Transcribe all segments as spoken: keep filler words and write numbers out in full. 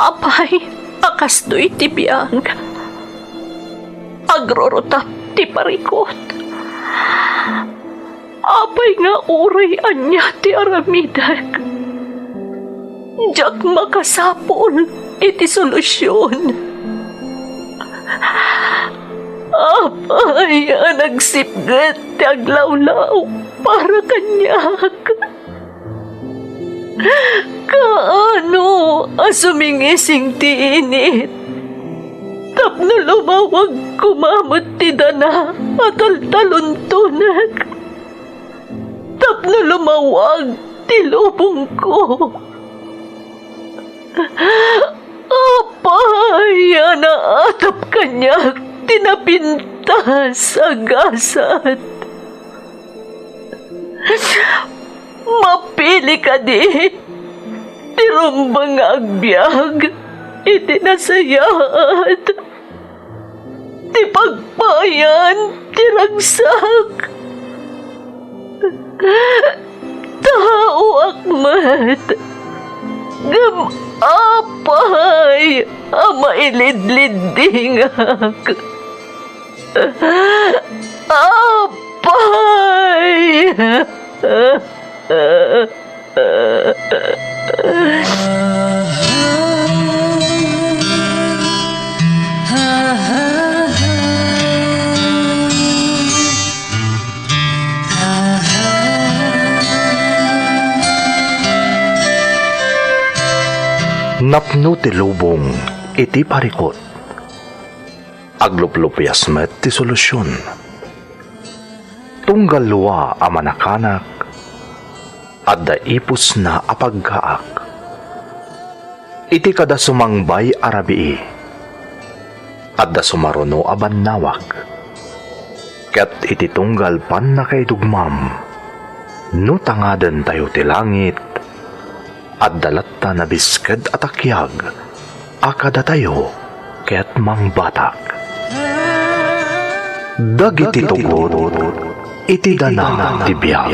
Apay a kastoy ti biag, agrurutap ti parikut. Apay nga uray ania ti aramidek, diak makasapul iti solusion. Apay a nagsipget ti aglawlaw para kaniak? Kaano a sumingising ti init tapno lumawag koma met ti dana a taltaluntonek? Tapno lumawag ti lubongko. Apay a naatap kaniak ti napintas a gasat? Mapili kadi ti rumbeng nga agbiag iti nasayaat ti pagpayan ti ragsak. Taoak met, ngem apay a mailidliddingak? Apay! Napno ti lubong iti parikut. Agluplupias met ti solusion. Tunggal lua a manakanak, adda ipusna a paggaak. Iti kada sumangbay a rabii, adda sumaruno a bannawag. Ket iti tunggal pannakaidugmam, no tangadentayo ti langit, adda latta nabisked a takiag a kadatayo ket mangbatak. Dagiti tugot iti dana ti biag.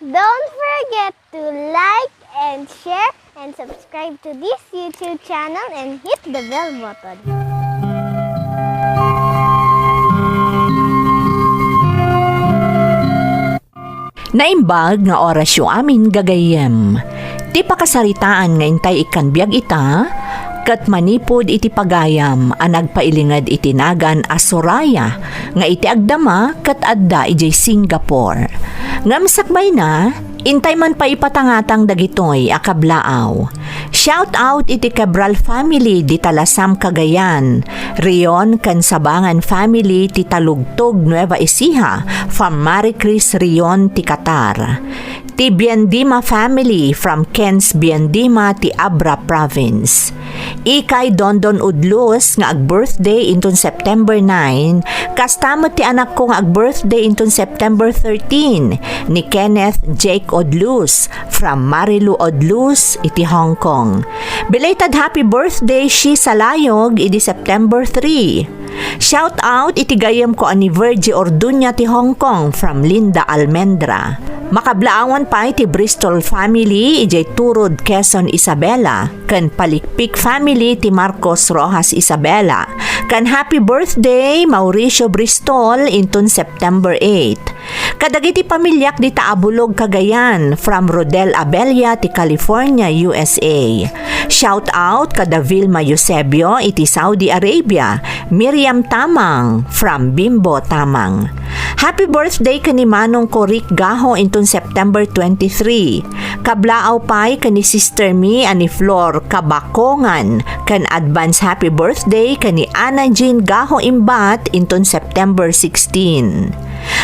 Don't forget to like and share and subscribe to this YouTube channel and hit the bell button. Naimbag nga orasyo amin, gagayyem. Ti pakasaritaan nga intay ikkan biag ita, ket manipud iti pagayam a nagpailinged iti nagan a Soraya nga iti agdama ket adda idiay Singapore. Ngem sakbayna, intay man pay ipatangatang dagitoy a kablaaw. Shout out iti Cabral family dita Lasam, Cagayan, Rion ken Sabangan family ti Talugtog, Nueva Ecija, from Marie Chris Rion ti Qatar. Ti Biendima family from Ken's Biendima ti Abra Province. Ikay Dondon Udlus nga ag-birthday inton September nine, kasta met ti anakko nga ag-birthday inton September thirteen, ni Kenneth Jake Odlus from Marilu Odlus iti Hong Kong. Belated happy birthday, Shi Salayog, idi September three. Shout out iti gayyemko a ni Virgie Orduña ti Hong Kong from Linda Almendra. Makablaawan pay ti Bristol family idiay Turod, Quezon, Isabela, ken Palikpik family ti Marcos Rojas Isabela, ken happy birthday, Mauricio Bristol, inton September eight. Kadagiti pamiliak dita Abulog, Cagayan, from Rodel Abella ti California, U S A. Shout out kada Vilma Eusebio iti Saudi Arabia, Miriam Tamang from Bimbo Tamang. Happy birthday ken ni Manong Korik Gaho inton September twenty-three. Kablaaw pay ken ni Sister Mi a ni Flor Kabakongan, ken advance happy birthday ken ni Ana Jean Gaho Imbat inton September sixteen.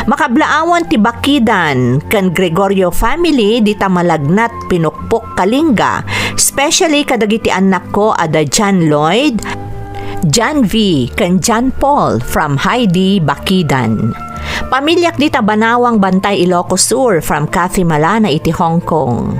Makablaawan ti Bakidan ken Gregorio family dita Malagnat, Pinukpok, Kalinga, Especially kadagiti annakko a da John Lloyd, John V, ken John Paul from Heidi, Bakidan. Pamiliak dita Banawang Bantay, Ilocos Sur from Kathy Malana iti Hong Kong.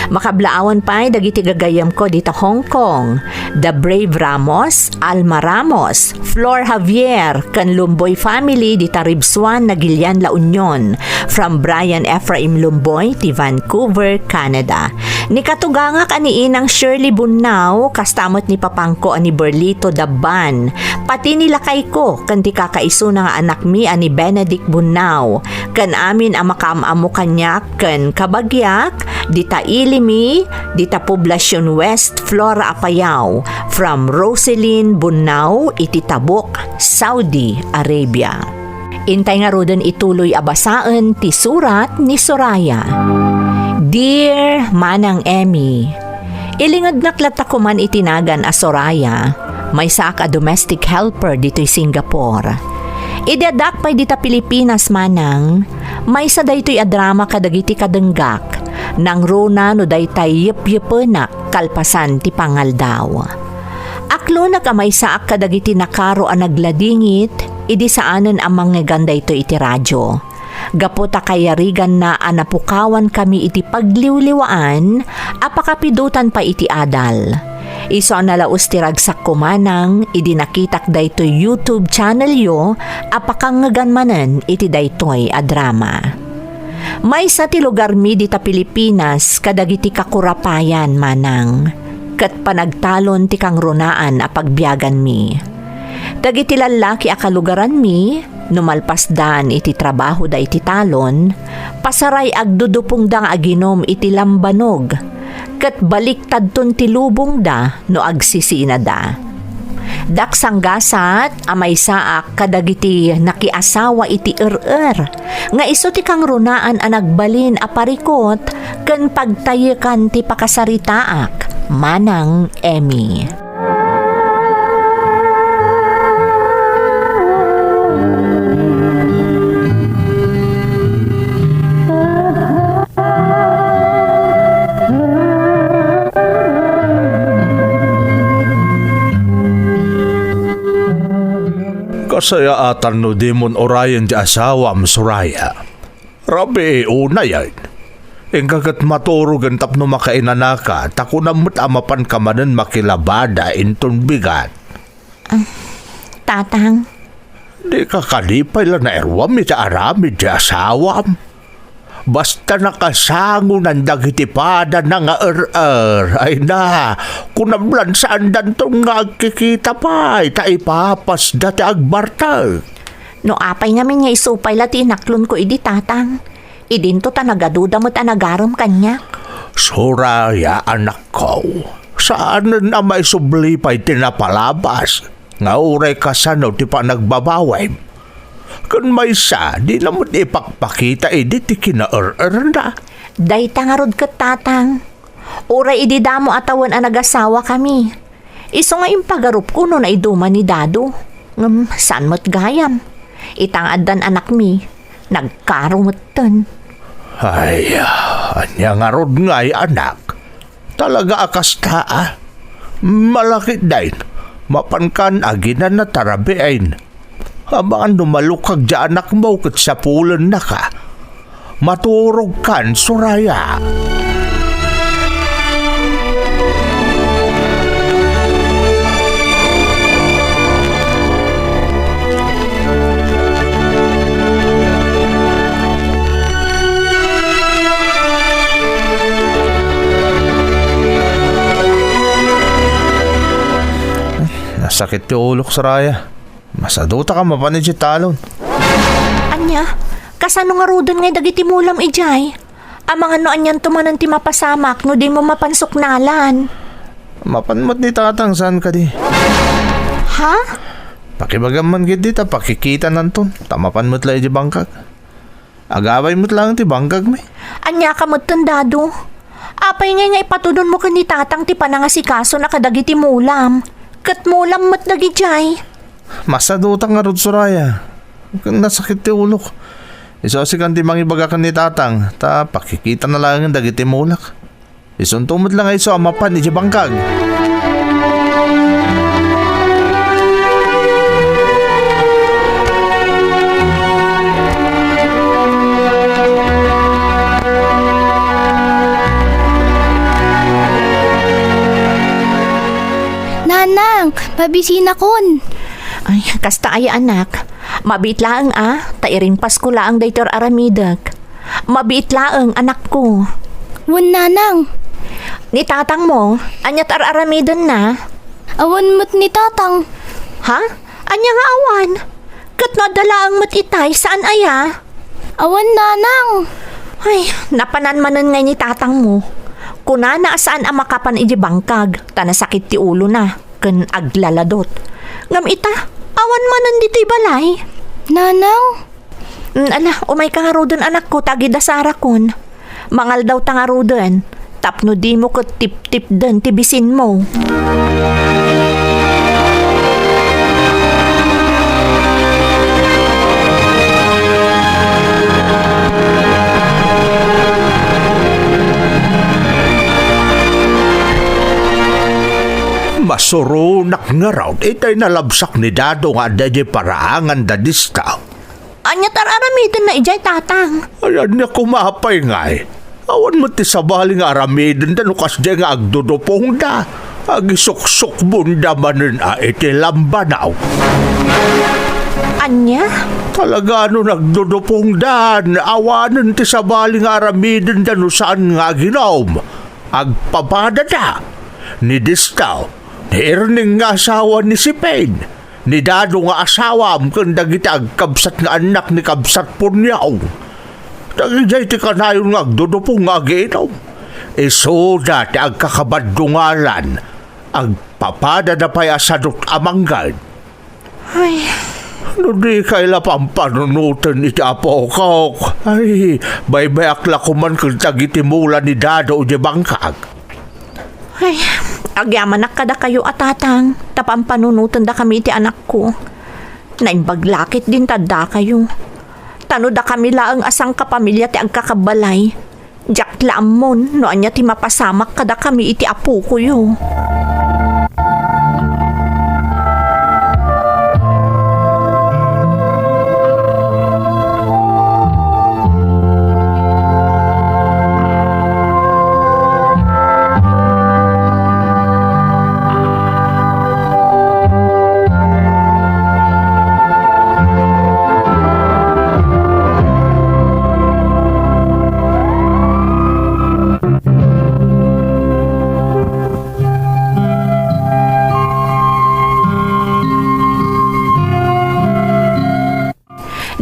Makablaawan pay dagiti gagayyemko dita Hong Kong, The Brave Ramos, Alma Ramos, Flor Javier, ken Lumboy family dita Ribsuan, Nagilian, La Union, from Brian Ephraim Lumboy ti Vancouver, Canada. Ni katugangak a ni Inang Shirley Bunnao, kasta met ni papangko a ni Berlito Dabban, pati ni lakayko ken ti kakaisuna nga anakmi a ni Benedict Bunnao, ken amin a makaam-ammo kaniak ken kabagiak, dita Ilimi, dita Poblacion West, Flora, Apayao, from Roselyn Bunnao iti Tabuk, Saudi Arabia. Intay ngaruden ituloy a basaen ti surat ni Soraya. Dear Manang Emmy, ilingednak latta koman iti nagan a Soraya, maysaak a domestic helper ditoy Singapore. Idi addaak pay dita Pilipinas, Manang, maysa daytoy a drama kadagiti kadenggak, nangruna no daytay yepyepenak kalpasan ti pangaldaw. Aklonak a maysaak kadagiti nakaro a nagladingit idi saanen a mangngegan daytoy iti radio. Gapu ta kayariganna a napukawkami iti pagliwliwaan a pakapidotan pay iti adal. Isu a nalaus ti ragsakko, Manang, idi nakitak daytoy YouTube channelyo a pakangngegan manen iti daytoy a drama. Maysa ti lugarmi dita Pilipinas kadagiti kakurapayan, Manang, ket panagtalon ti kangrunaan a pagbiaganmi. Dagiti lallaki a kalugaranmi, no malpasdan iti trabahoda iti talon, pasaray agdudupongda nga aginum iti lambanog, ket baliktadton ti lubongda no agsisinada. Diak sanggasat a maysaak kadagiti nakiasawa iti er-er, nga isu ti kangrunaan a nagbalin a parikut ken pagtayekan ti pakasaritaak, Manang Emmy. Kasayaatan no dimon urayen ti asawam, Soraya. Rabii unayen. Inka ket maturogen tapno makainanaka, ta kunam met a mapanka manen makilabada inton bigat. Ah, Tatang. Dika kadi pay la nairuam iti aramid ti asawam. Basta nakasangonan dagiti padana nga er-er, ay na, kunam lan saandanton nga agkikita pay, ta ipapasda ti agbartek. No apay ngamin nga isu pay la ti inaklonko idi, Tatang, idinto ta nagaduda met a nagarem kaniak. Soraya, anakko, saanen a maisubli pay ti napalabas nga uray kasano ti panagbabawim. Ken maysa, dina met ipakpakita idi ti kinaer-erna. Dayta ngarud ket, Tatang. Uray idi damo a tawen a nagasawakami. Isu nga impagarupko no naiduman ni Dado. Ngem saan met gayam. Ita nga addan anakmi, nagkaro metten. Ay, ania ngarud ngay, anak? Talaga a kasta, a? Malakitdin, mapankan aginana ta rabiin. Amangan no malukag ti anakmo ket sapulennaka. Maturogkan, Soraya. Nasakit ti ulok, Soraya. Masadutak a mapan idiay talon. Ania? Kasano ngaruden ngay dagiti mulam idiay? Amangan no anianto manen ti mapasamak no dimo mapan suknalan. Mapan met ni Tatang, saan kadi? Ha? Pakibagam man ketdi ta pakikitananton, ta mapan met la idiay bangkag. Agaway met laeng ti bangkagmi. Ania ka metten, Dado? Apay ngay nga ipatudonmo ken ni Tatang ti panangasikasona kadagiti mulam? Ket mulam met dagidiay. Masadutak ngarud, Soraya. Ken nasakit ti ulok. Isu a sikan ti mangibaga ken ni Tatang, ta pakikitana laengen dagiti mulak. Isunto met la nga isu a mapan idiay bangkag. Nanang, mabisinakon. Ay, kasta aya, anak. Mabiit laeng a, ta iringpasko laeng daytoy ar-aramidek. Mabiit laeng, anakko. Wen, nanang. Ni tatangmo, ania ti ar-aramidenna? Awan met ni tatang. Ha? Ania nga awan? Ket no adda laeng met itay, saan aya? Awan, nanang. Ay, napanan manen ngay ni tatangmo. Kunana a saan a makapan idiay bangkag, ta nasakit ti ulona, ken aglaladot. Ngem ita, awan manen ditoy balay. Nanang? Mm, ala, umayka ngaruden, anakko, ta agidasarakon. Mangaldawta ngaruden, tapno dimo ket tiptipden ti bisinmo. Masuronak ngarud itay nalabsak ni Dado nga adda idiay paraangan da Dista. Ania ti ar-aramidenna idiay, tatang? Ay, ania koma pay ngay? Awan met ti sabali nga aramidenda no kasdiay nga agdudupongda. Agisuksukbonda manen a iti lambanaw. Ania? Talaga no nagdudupongda, awanen ti sabali nga aramidenda no saan nga aginom. Agpapadada. Ni Distaw, ni Erning nga asawa ni Sipain, ni Dado nga asawam ken dagiti agkabsat nga annak ni kabsat Punyong. Dagidiay ti kanayon nga agdudupong nga agiinom. Isuda ti agkakabaddungalan, agpapadada pay a sadut a manggad. Ay. No dikay la pampanunoten iti apokok, ay, baybayak la koman ken dagiti mula ni Dado idiay bangkag. Ay, agyamanak kadakayo a tatang, ta pampanunotendakami iti anakko. Naimbag la ketdin ti addakayo. Ta no dakami laeng a sangkapamilia ti agkakabbalay, diak la ammon no ania ti mapasamak kadakami iti apokoyo.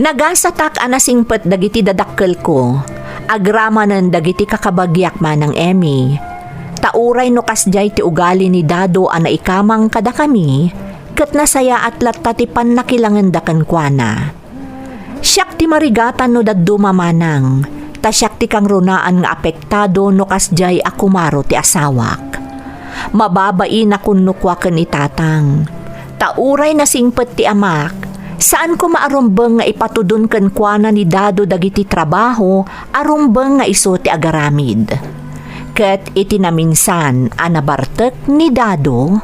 Nagasatak a nasingpet dagiti dadakkelko, agramanen dagiti kakabagiak, Manang Emmy. Ta uray no kasdiay ti ugali ni Dado a naikamang kadakami, ket nasayaat latta ti pannakilangenda kenkuana. Siak ti marigatan no dadduma, Manang, ta siak ti kangrunaan nga apektado no kasdiay a kumaro ti asawak. Mababainakon no kua ken ni tatang. Ta uray nasingpet ti amak, saan koma a rumbeng nga ipatudon kenkuana ni Dado dagiti trabaho a rumbeng nga isu ti agaramid. Ket iti naminsan a nabartek ni Dado,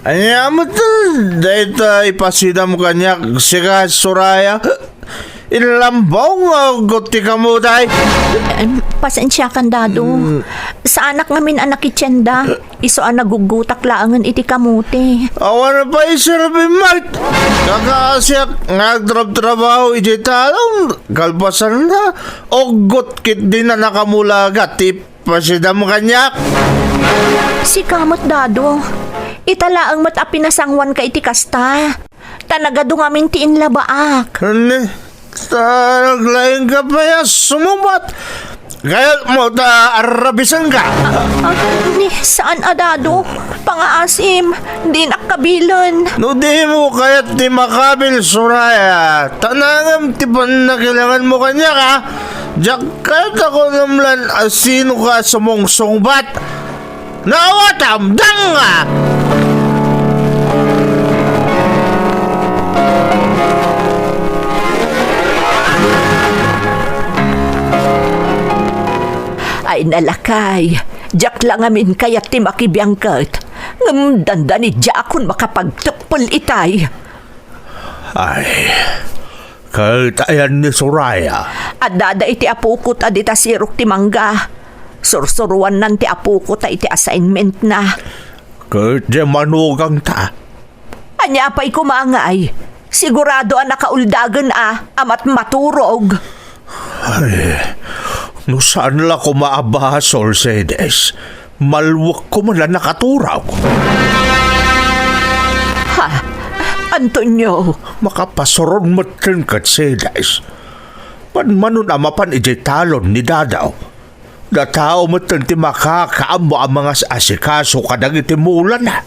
Ania met dayta ipasidam kaniak, sika, Soraya? Inlambaw nga uggot ti kamote. Em, pasensiakan, Dado. Mm. Saanak ngamin a nakitienda. Isu a naguggutak laengen iti kamote. Awan pay serbim met. Kakaasiak nga agtrabtrabaho idiay talon. Kalpasanna, uggot ketdin a nakamulaga ti pasidam kaniak. Sika met, Dado. Ita laeng met a pinasanguanka iti kasta. Ta nagadu ngamin ti inlabaak. Ni, ta naglaingka pay a sumungbat. Kayatmo ta arrabisenka. Ah, ah, ni, saan a, Dado? Pangaasim, dinak kabilen. No dimo kayat ti makabil, Soraya, ta nangem ti pannakilanganmo kaniak, a? Diak kayat a kunam lan asino ka sumungsungbat. Naawatam, danga! Ay, nalakay, diak la ngamin kayat ti makibiangket. Ngem dandani diakon makapagteppel itay. Ay, ket ayan ni Soraya? Addada iti apokota dita sirok ti mangga. Sursuroannan ti apokota iti assignmentna. Ket diay manugangta? Ania pay koma ngay? Sigurado a nakauldagen a, a matmaturog. Ay, no saan la koma a basol, Cedes, malwek koma la nakaturog. Ha? Antonio? Makapasuron metten ket, Cedes. Panmanon a mapan idiay talon ni Dadaw. Datao metten ti makakaammo a mangas-asikaso kadagiti mulana.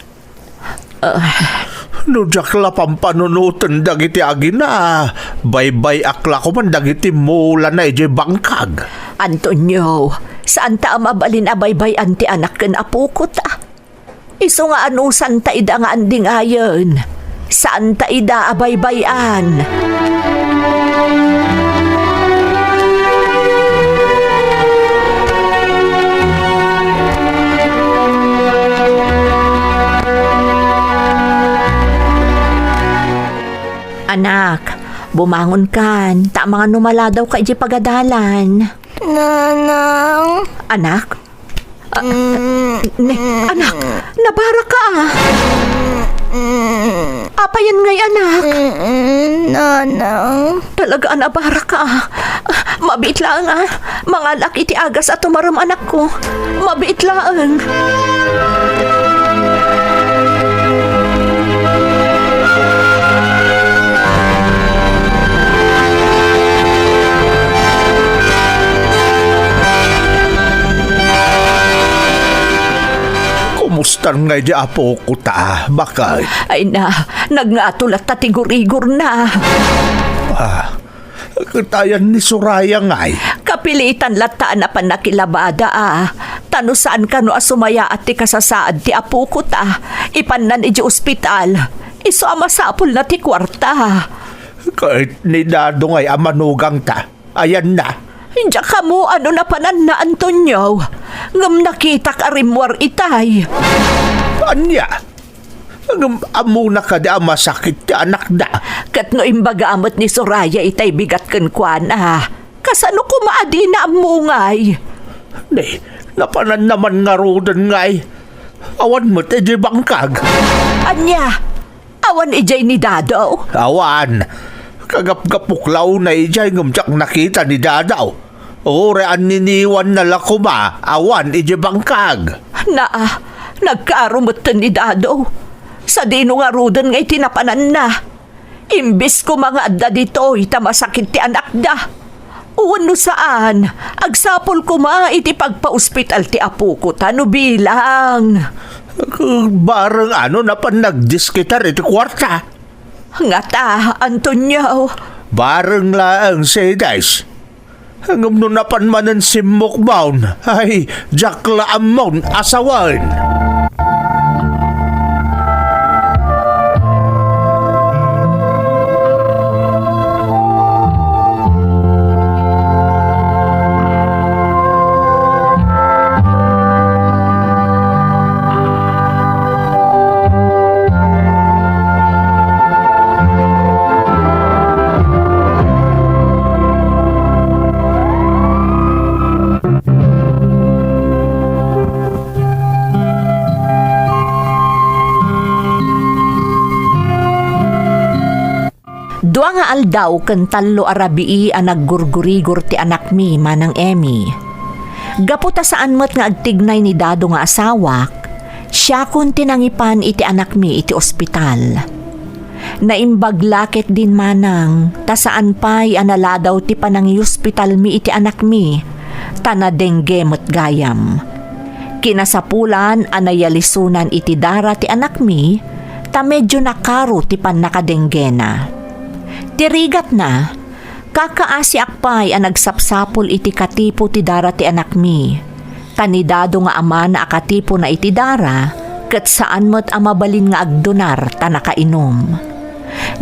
Ah. No diak la pampanunoten dagiti agina, baybay-ak la koman dagiti mulana idiay bangkag. Antonio, saanta a mabalin a baybay-an ti anak ken apokota. Isu nga anusanta ida nga andingayen. Saanta ida a baybay-an. Anak, bumangonkan, ta amangan no maladawka idiay pagadalan. Nanang. Anak? Ah, mm, ne, mm, anak, nabaraka, ah. Mm, mm. Apayan ngay, anak? Mm, mm, Nanang. Talaga a nabaraka, ah. Ah, mabiit laeng, ah. Mangalak iti agas a tumarem, anakko. Mabiit laeng. Kumusta ngay di apokota, baket? Ay na, nagngato latta ti gurigorna. Ah, ket ayan ni Soraya ngay? Kapilitan latta a napan nakilabada, ah. Ta no saan kano a sumayaat ti kasasaad ti apokota, ipannan iti ospital. Isu a masapulna ti kuarta. Ket ni Dado ngay a manugangta. Ayanna. Diak ammo no napananna, Antonio. Ngem nakitak a rimmuar itay. Ania? Ngem ammona kadi a masakit ti anakda? Ket no imbaga met ni Soraya itay bigat kenkuana, kasano koma a dina ammo ngay? Ni, napananna man ngaruden ngay. Awan met idiay bangkag. Ania? Awan idiay ni Dado? Awan. Kagapgapok la unay idiay ngem diak nakita ni Dado. Uray anniniwanna la koma, awan idiay bangkag. Naa, nagkaaro metten ni Dado. Sadino ngaruden nga iti napananna? Imbes koma nga adda ditoy ta masakit ti anakda. Wenno saan, agsapul koma iti pagpaospital ti apokota no bilang. Bareng a no napan nagdiskitar iti kuarta. Ngata, Antonio. Bareng laeng, Cedes. Ngem no napan manen simmukmon, ay, diak la ammon a sawen. Dua nga aldaw ken tallo a rabii a naggurgurigor ti anakmi, Manang Emmy. Gapu ta saan met nga agtignay ni Dado nga asawak, siakon ti nangipan iti anakmi iti ospital. Naimbag la ketdin, Manang, ta saan pay a naladaw ti panangiospitalmi iti anakmi, ta nadengge met gayam. Kinasapulan a nayalisunan iti dara ti anakmi, ta medio nakaro ti pannakadenggena. Ti rigatna, Kakaasiak pay a nagsapsapul iti katipo ti dara ti anakmi. Ken ni Dado nga amana a katipona iti dara, ket saan met a mabalin nga agdunar ta nakainom.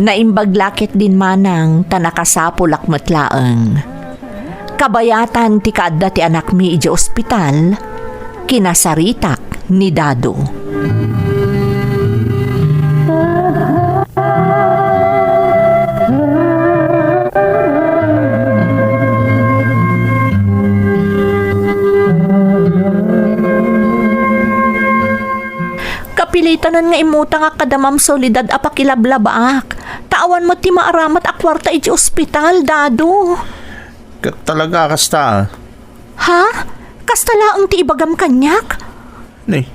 Naimbag la ketdin manang ta nakasapulak met laeng. Kabayatan ti kaadda ti anakmi idiay ospital, kinasaritak ni Dado. Kapilitanen nga immutangak kada Ma'am Soledad a pakilablabaak. Ta awan met ti maaramat a kuarta idiay ospital, Dado. Ket talaga a kasta, ah. Ha? Kasta laeng ti ibagam kaniak? Ni,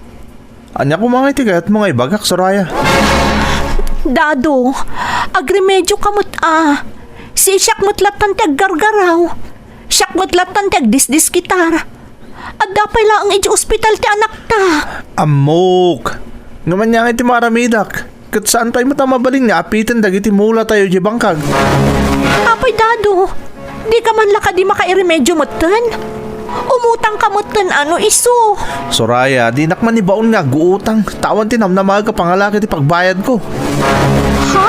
ania koma ngay ti kayatmo nga ibagak, Soraya? Dado, agremedioka met a. Siak met lattan ti aggargaraw. Siak met lattan ti agdisdiskitar. Adda pay laeng idiay ospital ti anakta. Ammok. Ngem ania ngay ti maaramidak? Ket saan pay met a mabalin nga apiten dagiti mulatayo idiay bangkag. Apay, Dado, dika man la kadi makairemedio metten? Umutangka metten a no isu. Soraya, dinak manibaon nga aguutang, ta awan ti namnamaek a pangalaki ti pagbayadko. Ha?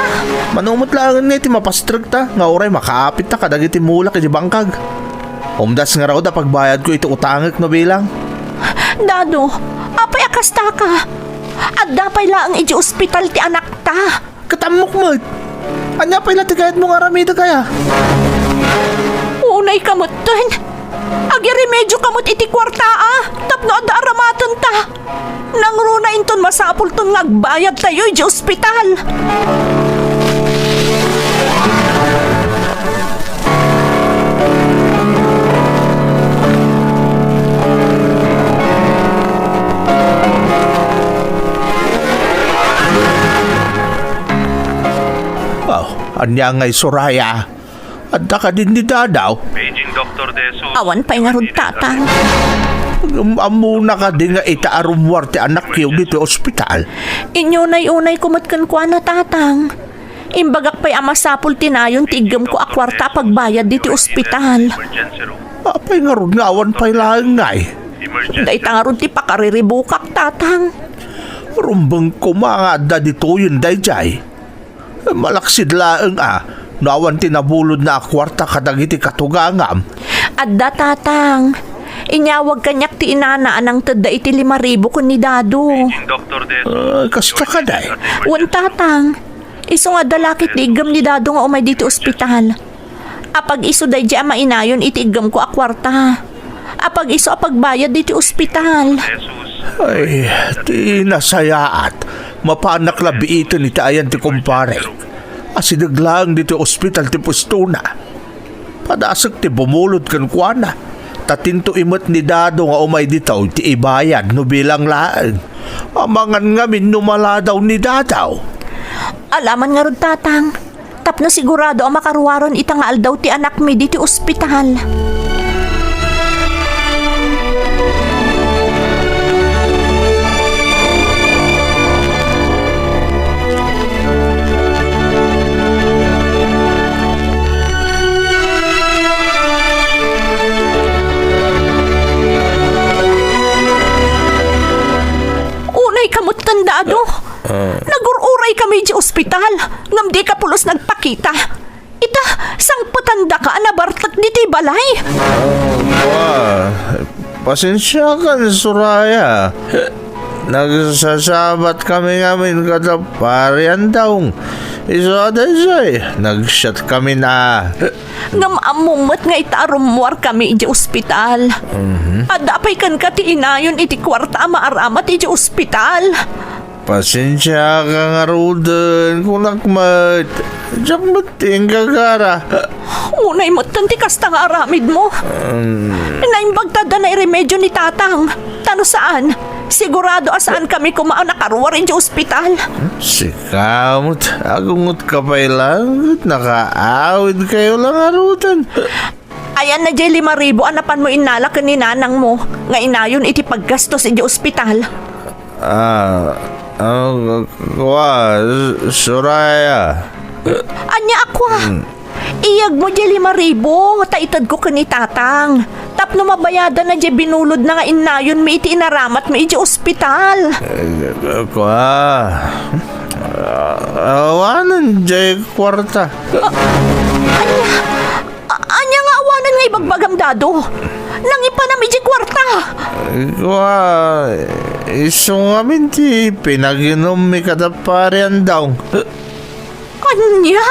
Mano met laengen nga iti mapastrekta nga uray makaapitta kadagiti mulak idiay bangkag. Umdas ngarud a pagbayadko iti utangek no bilang. Dado, apay a kastaka? Adda pay laeng idiay ospital ti anakta. Ket ammok met. Ania pay la ti kayatmo nga aramidek aya? Unayka metten. Agiremedioka met iti kuartaa tapno adda aramatenta. Nangruna inton masapulton nga agbayadtayo idiay ospital. Oh, ania ngay, Soraya? Adda kadin ni Dado? Paging Doktor De Jesus. Awan pay ngarud, Tatang. Am-, ammona kadi nga ita a rummuar ti anakyo ditoy ospital? Inyunay-unayko met kenkuana, Tatang. Imbagak pay a masapul ti nayon ti iggemko a kuarta a pagbayad ditoy ospital. Apay ngarud nga awan pay laeng ngay? Dayta ngarud ti pakariribukak, Tatang. Rumbeng koma nga adda ditoyen daydiay. Malaksid laeng a no awan ti nabulodna a kuarta kadagiti katugangam. Adda, Tatang. Inyawag kaniak ti inana a nangtedda iti lima ribu ken ni Dado. Ah, kasta kadi? Wen, Tatang. Isu nga adda la ket ti iggem ni Dado nga umay ditoy ospital. Apag isu daydiay a mainayon iti iggemko a kuarta. Apag isu a pagbayad ditoy ospital. Ay, ti nasayaat, mapanak la biiten iti ayan ti kumparek. Asideg laeng ditoy ospital ti puestona. Padasek ti bumulod kenkuana. Ta tinto imet ni Dado nga umay ditoy ti ibayad no bilang laeng. Amangan ngamin no maladaw ni Dado. Alaman ngarud, Tatang. Tapno sigurado a makaruaren ita nga aldaw ti anakmi ditoy ospital. Unayka met, Dado. Ah. Nagur-uray kami idiay ospital, ngem dika pulos nagpakita. Ita, sangpetandaka a nabartek ditoy balay. Ah, wa. Pasensiakan, Soraya. Nagsasabat kami ngamin kada Pari Andawng. Isu a daydiay, nag-chat kami na. Ngem ammom met nga ita a rummuar kami idiay ospital. Mhm. Adda pay kenka ti inayon iti kuarta a maaramat idiay ospital. Pasensiaka ngaruden, kunak met. Diak met ti inggagara. Unay metten ti kasta nga aramidmo. Um. Naimbag ta adda nairemedio ni Tatang. Ta no saan, sigurado a saan kami koma a nakaruar idiay ospital. Sika met, agungotka pay laeng, nakaawidkayo la ngaruden. Ayanna diay lima ribu a napanmo innala ken ni nanangmo nga inayon iti paggastos idiay ospital. Ah, ah, kua, Soraya. Ania a kua? Hmm. Iyegmo diay lima ribu ta itedko ken ni Tatang tapno mabayadanna diay binulodna nga innayonmi iti inaramatmi idiay ospital. Eh, kua, ah, awanen diay kuarta. Ania? A-, ania nga awanen nga ibagbagam, Dado? Nangipanam idiay kuarta. Kua, isu ngamin ti pinaginummi kada Pari Andong. Ania?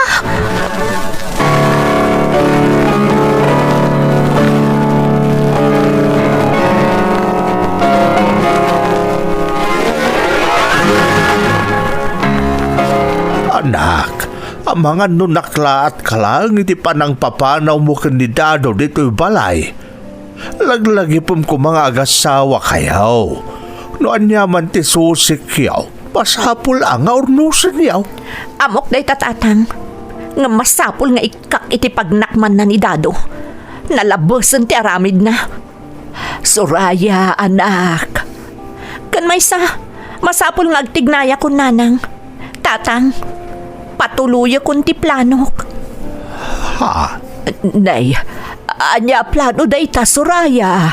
Anak, amangan no naklaatka laeng iti panangpapanawmo ken ni Dado ditoy balay. Laglagipem koma nga agasawakayo. No aniaman ti susikyo, masapul a nga urnosenyo. Ammok dayta, Tatang. Ngem masapul nga ikkak iti pagnakmanna ni Dado. Nalabesen ti aramidna. Soraya, anak. Ken maysa, masapul nga agtignayakon, Nanang. Tatang, patuloyakon ti planok. Ha? Nay, ania a plano dayta, Soraya?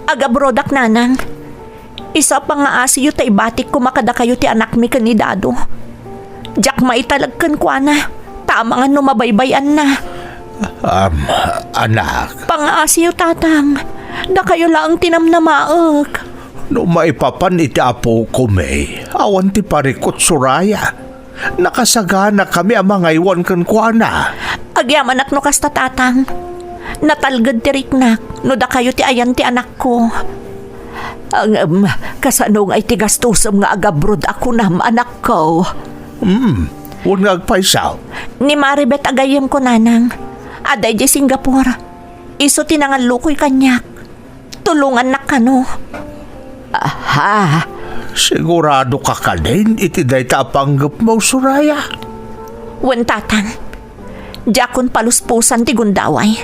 Agabrodak, Nanang. Isu a pangaasiyo ta ibatik koma kadakayo ti anakmi ken ni Dado. Diak maitalag kenkuana, ta amangan no mabaybay-anna. Am, anak. Pangaasiyo, Tatang. Dakayo laeng ti namnamaek. No maipapan iti apok, May, awan ti parikut, Soraya. Nakasaganakami a mangaywan kenkuana. Agyamanak no kasta, Tatang. Natalged ti riknak no dakayo ti ayan ti anakko. Ngem, kasano ngay ti gastosem nga agabrod a kunam, anakko? Hmm, wen nga agpayso. Ni Maribet a gayyemko, Nanang. Adda idiay Singapore. Isu ti nangallukoy kaniak. Tulongannak kano. Aha. Sigurado ka kadin iti dayta a panggepmo, Soraya? Wen, Tatang. Diakon palusposan ti gundaway.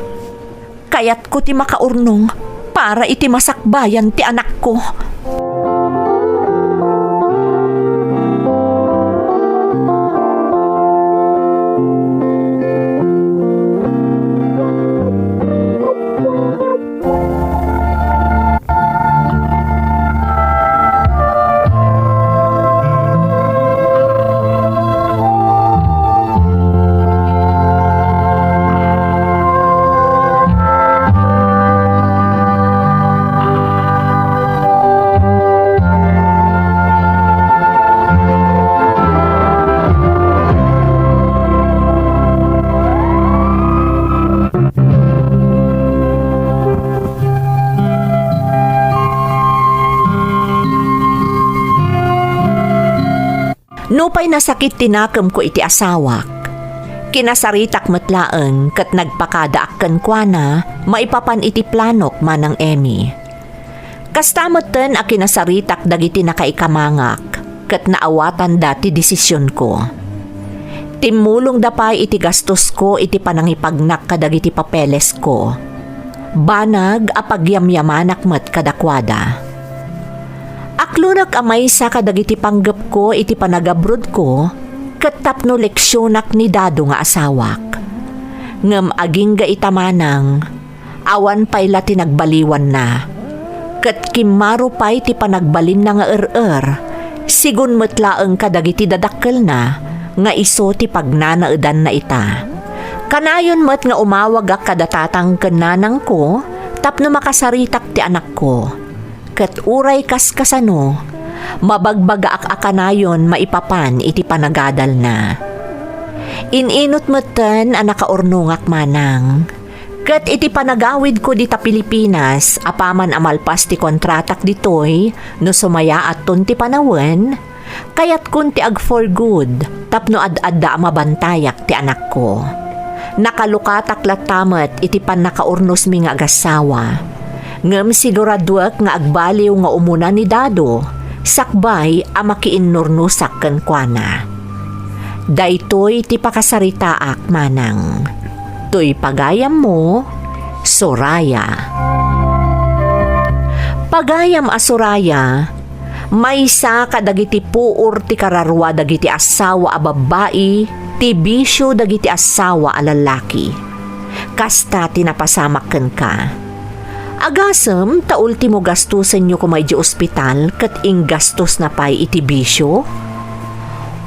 Kayatko ti makaurnong para iti masakbayan ti anakko. Nupay nasakit ti nakemko iti asawak, kinasaritak met laeng ket nagpakadaak kenkuana maipapan iti planok, Manang Emmy. Kasta metten a kinasaritak dagiti nakaikamangak ket naawatanda ti desisionko. Timmulongda pay iti gastosko iti panangipagnak kadagiti papelesko. Banag a pagyamyamanak met kadakuada. Aklonek a maysa kadagiti panggepko iti panagabrodko ket tapno leksionak ni Dado nga asawak. Ngem agingga ita, Manang, awan pay la ti nagbaliwanna. Ket kimmaro pay ti panagbalinna nga er-er, sigun met laeng kadagiti dadakkelna nga isu ti pagnanaedanna ita. Kanayon met nga umawagak kada tatang ken nanangko tapno makasaritak ti anakko. Ket uray kaskasano, mabagbagaak a kanayon maipapan iti panagadalna. In-inut metten a nakaurnongak, Manang. Ket iti panagawidko dita Pilipinas, apaman a malpas ti kontratak ditoy, no sumayaatton ti panawen, kayatkon ti ag-for good tapno ad-adda a mabantayak ti anakko. Nakalukatak latta met iti pannakaurnosmi nga agassawa. Ngem siguraduek nga agbaliw nga umuna ni Dado sakbay a makiinnurnosak kenkuana. Daytoy ti pakasaritaak, Manang. Toy pagayammo, Soraya. Pagayam a Soraya, Maysa kadagiti puor ti kararua dagiti asawa a babbai ti bisio dagiti asawa a lallaki. Kasta ti napasamak kenka. Agasem ta ultimo gastusenyo koma idiay ospital ket inggastosna pay iti bisio?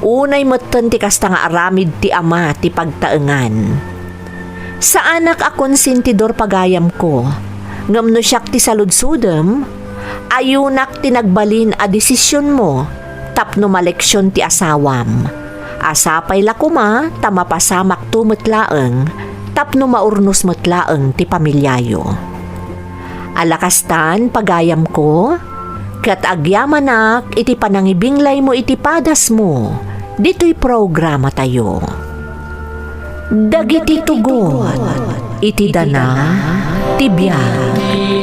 Unay metten ti kasta nga aramid ti ama ti pagtaengan. Saanak a konsentidor pagayamko, ngem no siak ti saludsodem, ayunak ti nagbalin a desisionmo tapno maleksion ti asawam. A sapay la koma ta mapasamakto met laeng tapno maurnos met laeng ti pamiliayo. Ala kastan, pagayamko, ket agyamanak iti panangibinglaymo iti padasmo ditoy programatayo. Dagiti tugot iti dana ti biag.